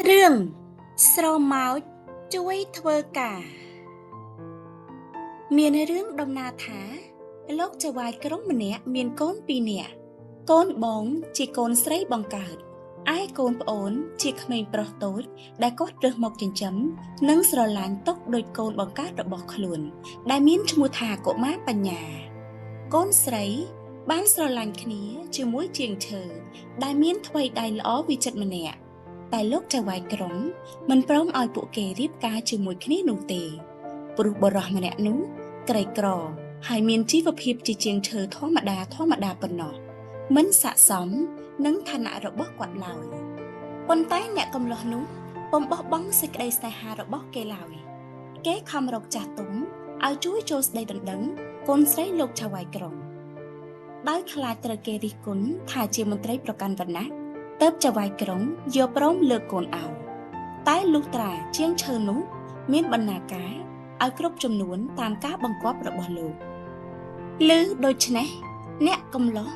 រឿងស្រមោចជួយធ្វើការ មានរឿងដំណាលថា លោកចៅហ្វាយក្រុងម្នាក់មានកូនពីរនាក់កូនបងជាកូនស្រីបង្កើតឯកូនប្អូនជាក្មេងប្រុសតូចដែលគាត់រើសមកចិញ្ចឹមនិងស្រឡាញ់ទុកដូចកូនបង្កើតរបស់ខ្លួន ដែលមានឈ្មោះថាកុមារបញ្ញា កូនស្រីបានស្រឡាញ់គ្នាជាមួយជាងឈើដែលមានថ្វីដៃល្អវិចិត្រម្នាក់តែលោកចៅហ្វាយក្រុងមិនព្រមឲ្យពួកគេរៀបការជាមួយគ្នានោះទេព្រោះបុរសម្នាក់នោះក្រីក្រហើយមានជីវភាពជាជាងឈើធម្មតាធម្មតាប៉ុណ្ណោះមិនស័ក្តិសមនឹងឋានៈរបស់គាត់ឡើយប៉ុន្តែអ្នកកំឡោះនោះពុំបោះបង់សេចក្តីស្នេហារបស់គេឡើយគេខំរកចាស់ទុំឲ្យជួយចូលស្ដីដណ្ដឹងកូនស្រីលោកចៅហ្វាយក្រុង ដោយខ្លាចត្រូវគេរិះគន់ថាជាមន្ត្រីប្រកាន់វណ្ណៈទៅចៅហ្វាយក្រុងយកព្រមលើកកូនឲ្យតែលុះត្រាជាងឈើនោះមានបណ្ណាការឲ្យគ្រប់ចំនួនតាមការបង្គាប់របស់លោកឬដូច្នេះអ្នកកំឡោះ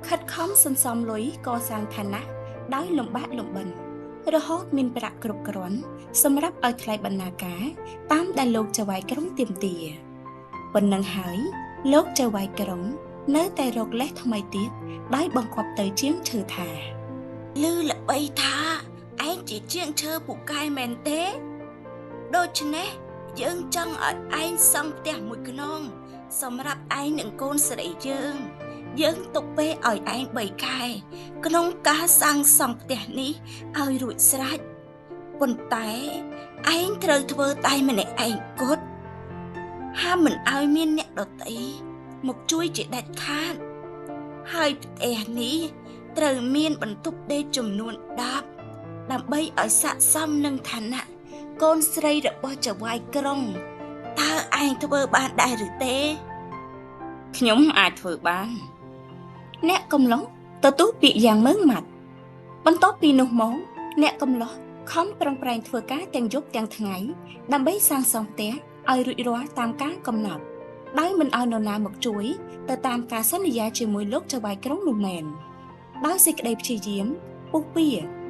ខិតខំសន្សំលុយកសាងឋានៈដោយលំបាកលំបិនរហូតមានប្រាក់គ្រប់គ្រាន់សម្រាប់ឲ្យថ្លៃបណ្ណាការតាមដែលលោកចៅហ្វាយក្រុងទាមទារប៉ុណ្ណឹងហើយលោកចៅហ្វាយក្រុង នៅតែរកលេសថ្មីទៀតដោយបង្គាប់ទៅជាងឈើថា ឮល្បីថាឯងជាជាងឈើពូកែមែនទេដូច្នេះយើងចង់ឲ្យឯងសង់ផ្ទះមួយខ្នងសម្រាប់ឯងនិងកូនស្រីយើង យើងទុកពេលឲ្យឯង3ខែក្នុងការសាងសង់ផ្ទះនេះឲ្យរួចស្រេចប៉ុន្តែឯងត្រូវធ្វើតែម្នាក់ឯងគត់ហាមមិនឲ្យមានអ្នកដទៃមកជួយជាដាច់ខាតហើយផ្ទះនេះ ត្រូវមានបន្ទប់ដេកចំនួន10ដើម្បីឲ្យស័ក្តិសមនឹងឋានៈកូនស្រីរបស់ចៅហ្វាយក្រុងតើឯងធ្វើបានដែរឬទេ ខ្ញុំអាចធ្វើបាន អ្នកកំឡោះទទួលពាក្យយ៉ាងម៉ឺងម៉ាត់បន្ទាប់ពីនោះមកអ្នកកំឡោះខំប្រឹងប្រែងធ្វើការទាំងយប់ទាំងថ្ងៃដើម្បីសាងសង់ផ្ទះឲ្យរួចរាល់តាមការកំណត់ដោយមិនឲ្យនរណាមកជួយទៅតាមការសន្យាជាមួយលោកចៅហ្វាយក្រុងនោះមែនដោយសេចក្តីព្យាយាមពុះពៀ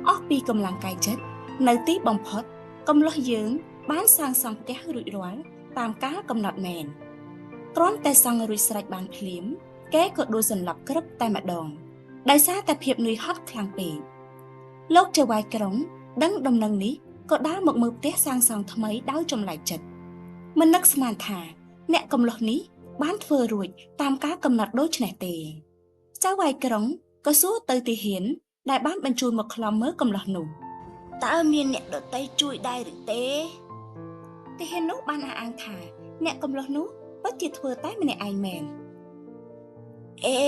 អស់ពីកម្លាំងកាយចិត្តនៅទីបំផុតកំឡោះយើងបានសាងសង់ផ្ទះរួចរាល់តាមការកំណត់មែនគ្រាន់តែសង់រួចស្រេចបានភ្លាម គេក៏ដួលសន្លប់ក្រឹបតែម្ដងដោយសារតែភាពនឿយហត់ខ្លាំងពេកលោកចៅហ្វាយក្រុងដឹងដំណឹងនេះក៏ដើរមកមើលផ្ទះសាងសង់ថ្មីដោយចម្លែកចិត្តមិននឹកស្មានថាអ្នកកំឡោះនេះបានធ្វើរួចតាមការកំណត់ដូចនេះទេចៅហ្វាយក្រុងក៏សួរទៅទាហានដែលបានបញ្ជូនមកខ្លំមើលកំឡោះនោះ តើមានអ្នកដទៃជួយដែរឬទេ ទាហាននោះបានអះអាងថាអ្នកកំឡោះនោះពិតជាធ្វើតែម្នាក់ឯងមែន អេ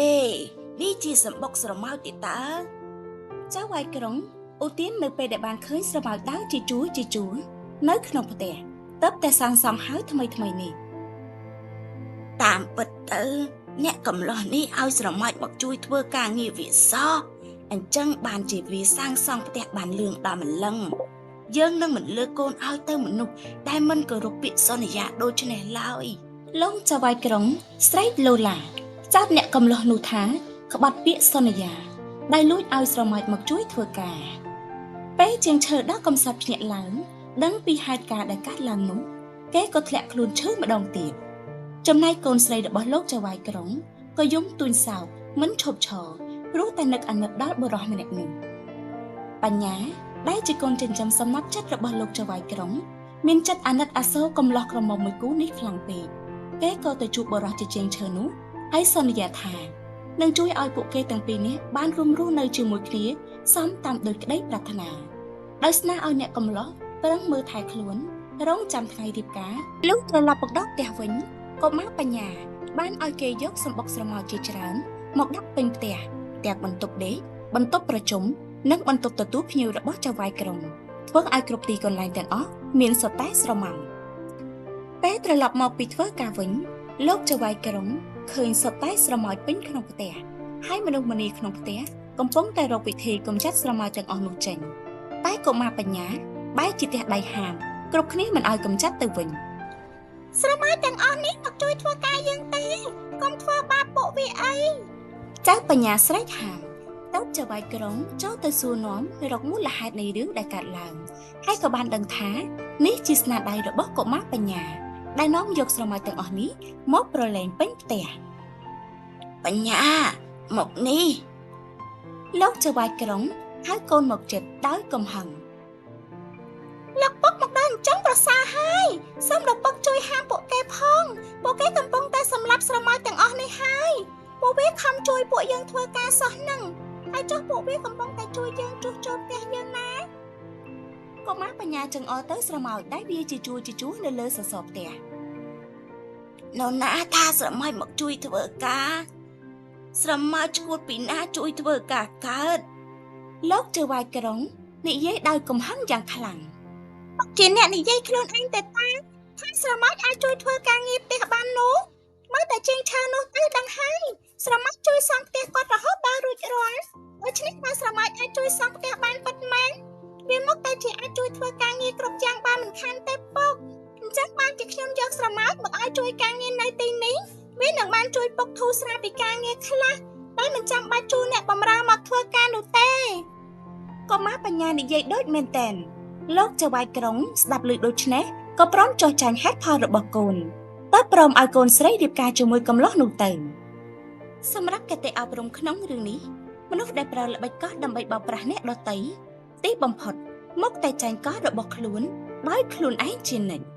នេះជាសម្បុកស្រមោចទេតើ ចៅហ្វាយក្រុងឧទាននៅពេលដែលបានឃើញស្រមោចដើរជាជួរជាជួរនៅក្នុងផ្ទះទើបតែសាងសង់ហើយថ្មីថ្មីនេះ តាមពិតទៅ អ្នកកំឡោះនេះឲ្យស្រមោចមកជួយធ្វើការងារវាសោះអញ្ចឹងបានជាវាសាងសង់ផ្ទះបានលឿងដល់ម្លឹងយើងនឹងមិនលើកកូនឲ្យទៅមនុស្សដែលមិនគោរពពាក្យសន្យាដូចនេះឡើយ លោកចៅហ្វាយក្រុងស្រែកលោឡាចោទអ្នកកំឡោះនោះថាក្បត់ពាក្យសន្យាដែលលួចឲ្យស្រមោចមកជួយធ្វើការពេលជាងឈើដល់កំសត់ភ្ញាក់ឡើងដឹងពីហេតុការណ៍ដែលកើតឡើងនោះគេក៏ធ្លាក់ខ្លួនឈឺម្ដងទៀតចំណែកកូនស្រីរបស់លោកចៅហ្វាយក្រុងក៏យំទួញសោកមិនឈប់ឈរព្រោះតែនឹកអាណិតដល់បុរសម្នាក់នោះបញ្ញាដែលជាកូនចិញ្ចឹមសំណប់ចិត្តរបស់លោកចៅហ្វាយក្រុងមានចិត្តអាណិតអាសូរកំឡោះក្រមុំមួយគូនេះខ្លាំងពេកគេក៏ទៅជួបបុរសជាជាងឈើនោះហើយសន្យាថានឹងជួយឲ្យពួកគេទាំងពីរនាក់បានរួមរស់នៅជាមួយគ្នាសមតាមដោយក្តីប្រាថ្នាដោយស្នើឲ្យអ្នកកំឡោះប្រឹងមើលថែខ្លួនរងចាំថ្ងៃរៀបការលុះត្រឡប់មកដល់ផ្ទះវិញកុមារបញ្ញាបានឲ្យគេយកសម្បុកស្រមោចជាច្រើនមកដាក់ពេញផ្ទះទាំងបន្ទប់ដេកបន្ទប់ប្រជុំនិងបន្ទប់ទទួលភ្ញៀវរបស់ចៅហ្វាយក្រុងធ្វើឲ្យគ្រប់ទីកន្លែងទាំងអស់មានសុទ្ធតែស្រមោចពេលត្រឡប់មកពីធ្វើការវិញលោកចៅហ្វាយក្រុងឃើញសុទ្ធតែស្រមោចពេញក្នុងផ្ទះហើយមនុស្សម្នាក្នុងផ្ទះកំពុងតែរកវិធីកម្ចាត់ស្រមោចទាំងអស់នោះចេញតែកុមារបញ្ញាបែរជាទះដៃហាមគ្រប់គ្នាមិនឲ្យកម្ចាត់ទៅវិញ ស្រមោចទាំងអស់នេះមកជួយធ្វើការយើងទេកុំធ្វើបាបពួកវាអី ចៅបញ្ញាស្រែកហាម តើបចៅហ្វាយក្រុងចូលទៅសួរនាំរកមូលហេតុនៃរឿងដែលកើតឡើងហើយក៏បានដឹងថានេះជាស្នាដៃរបស់កុមារបញ្ញាដែលនាំយកស្រមោចទាំងអស់នេះមកប្រឡែងពេញផ្ទះ បញ្ញាមកនេះ លោកចៅហ្វាយក្រុងហៅកូនមកចិត្តដោយកំហឹងលោកពុកមកដល់អញ្ចឹងប្រសើរហើយសូមលោកពុកជួយហាមពួកគេផងពួកគេកំពុងតែសម្លាប់ស្រមោចទាំងអស់នេះហើយពួកវាខំជួយពួកយើងធ្វើការសោះនឹងហើយចុះពួកវាកំពុងតែជួយយើងជួសជុលផ្ទះយើងណាកុមារបញ្ញាចង្អុលទៅស្រមោចដែលវាជាជួរជាជួរនៅលើសសរផ្ទះ នរណាថាស្រមោចមកជួយធ្វើការស្រមោចឈួតពីណាជួយធ្វើការកើត លោកចៅហ្វាយក្រុងនិយាយដោយកំហឹងយ៉ាងខ្លាំងជាអ្នកនិយាយខ្លួនឯងតែតាថាស្រមោចអាចជួយធ្វើការងារផ្ទះបាននោះមើលតែជាងឈើនោះទៅដឹងហើយស្រមោចជួយសង់ផ្ទះគាត់រហូតដល់រួចរាល់ដូច្នេះបើស្រមោចអាចជួយសង់ផ្ទះបានពិតមែនវាមកតែជាអាចជួយធ្វើការងារគ្រប់យ៉ាងបានមិនខានទេពុកអញ្ចឹងបានជាខ្ញុំយកស្រមោចមកឲ្យជួយការងារនៅទីនេះវានឹងបានជួយពុកធូរស្រាលពីការងារខ្លះដោយមិនចាំបាច់ជួលអ្នកបម្រើមកធ្វើការនោះទេ កុមារបញ្ញានិយាយដូចមែនតែនលោកចៅហ្វាយក្រុងស្ដាប់ឮដូច្នេះក៏ព្រមចុះចាញ់ហេតុផលរបស់កូនតើព្រមឲ្យកូនស្រីរៀបការជាមួយកំឡោះនោះទៅសម្រាប់កតិអប់រំក្នុងរឿងនេះមនុស្សដែលប្រើល្បិចកោះដើម្បីបោកប្រាស់អ្នកដទៃទីបំផុតមកតែចាញ់កោះរបស់ខ្លួនដោយខ្លួនឯងជានិច្ច។